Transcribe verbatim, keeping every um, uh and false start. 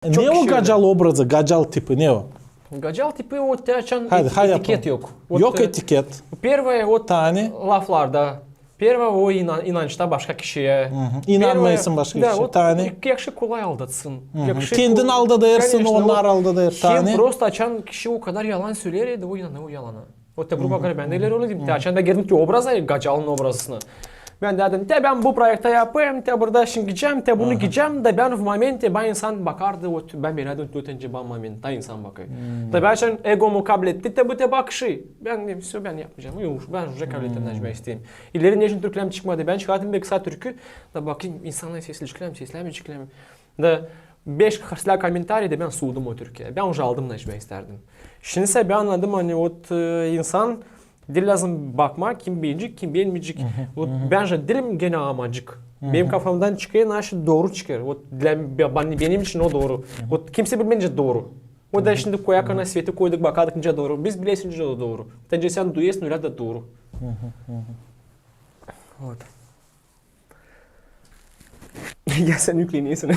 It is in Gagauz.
Ne o gacal obrazı, gacal tipi, ne o? Gacal tipi o te açan etiket yok. Yok etiket. Pervoye o laflarda. Pervoye o inançta başka kişiyä. İnanmêêrsın başka kişiyä. Tani. Yahşı kolay aldatsın. Kendin aldadêrsın, onnar aldadêr. Tani. Hem prosto açan kişi o kadar yalan söleer, o inanêr o yalana. O te, gruba görä, bän dä ileri öyle dedim. Te açan da girdim ki obraza, gacalın obrazına. Bän dedim, te bän bu proektä yapêrım, te burada şindi gidecäm, te bunu giyecäm, da bän o momentä bana insan bakardı, o bän bölä dedim, dört önce bana moment, ta insan bakêr. Da bän açan egomu kabletti, te bu te bakışı. Bän dedim, всё, bän yapmayacam, yok, bän uje kablettim, ne isteerim. İleri neçin türklerim çıkmadı, bän çıkardım bir kısa türkü, da bakayım insannar sesleer mi, sesleer mi, çıkar mı. Da beş harslää komentariy da bän suudum o türküyä. Bän uje aldım, ne isteerdim. Şindi sä bän annadım, ani ot insan diil lääzım bakmaa, kim beenecek, kim beenmeyecek. Ot bän uje diilim genä amacık. Benim kafamdan çıkêr, naşı dooru çıkêr. Ot benim için o dooru. Ot kimsä bilmeer nicä dooru. O da şindi koyêr, ani sveti koyduk, bakardık nicä dooru. Biz bilersä nicä dooru. Nicä sän duyêrsın, ölä dä dooru. Ot. Ya sän ükleneersin.